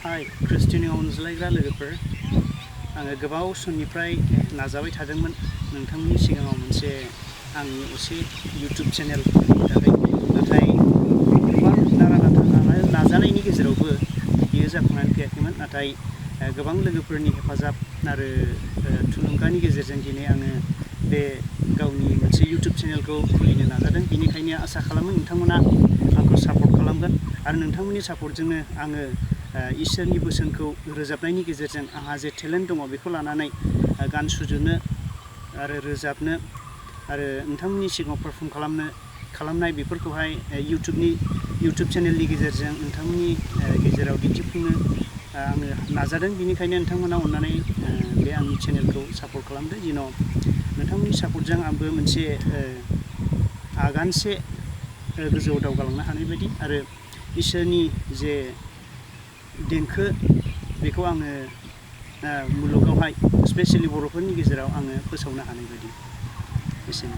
हाय क्रिस्टिनि अनज्लायग्रा लोगोफोर आङो गोबाव समनिफ्राय नाजाबाय थादोंमोन नोंथांमोननि सिगाङाव मोनसे आंनि असे YouTube चेनेल नाथाय गोबां नारा नाथा नाजानायनि गेजेरावबो बियो जाफुंनानै फैयाखैमोन नाथाय गोबां लोगोफोरनि हेफाजाब आरो थुलुंगानि गेजेरजों दिनै आङो बे गावनि मोनसे YouTube चेनेलखौ खुलिनो नाजादों बेनिखायनो आसा खालामो नोंथांमोना आंखौ सापर्ट खालामगोन आरो नोंथांमोननि सापर्टजोंनो आङो इसोरनि बोसोनखौ रोजाबनायनि गेजेरजों आंहा जे टेलेन्ट दङ बेखौ लानानै गान सुजुनो आरो रोजाबनो आरो नोंथांमोननि सिगाङाव पारफर्म खालामनाय बेफोरखौहाय YouTube चेनेलनि गेजेरजों नोंथांमोननि गेजेराव दिन्थिफुंनो आङो नाजादों बेनिखायनो नोंथांमोना अननानै बे आंनि चेनेलखौ सापर्ट खालामदो जेन' नोंथांमोननि सापर्टजों आंबो मोनसे आगानसे गोजौआव दावगालांनो हानाय बायदि आरो इसोरनि जे देंखो बेखौ आङो मुलुगावहाय स्पेशली बर'फोरनि गेजेराव आङो फोसावनो हानाय बायदि एसेनो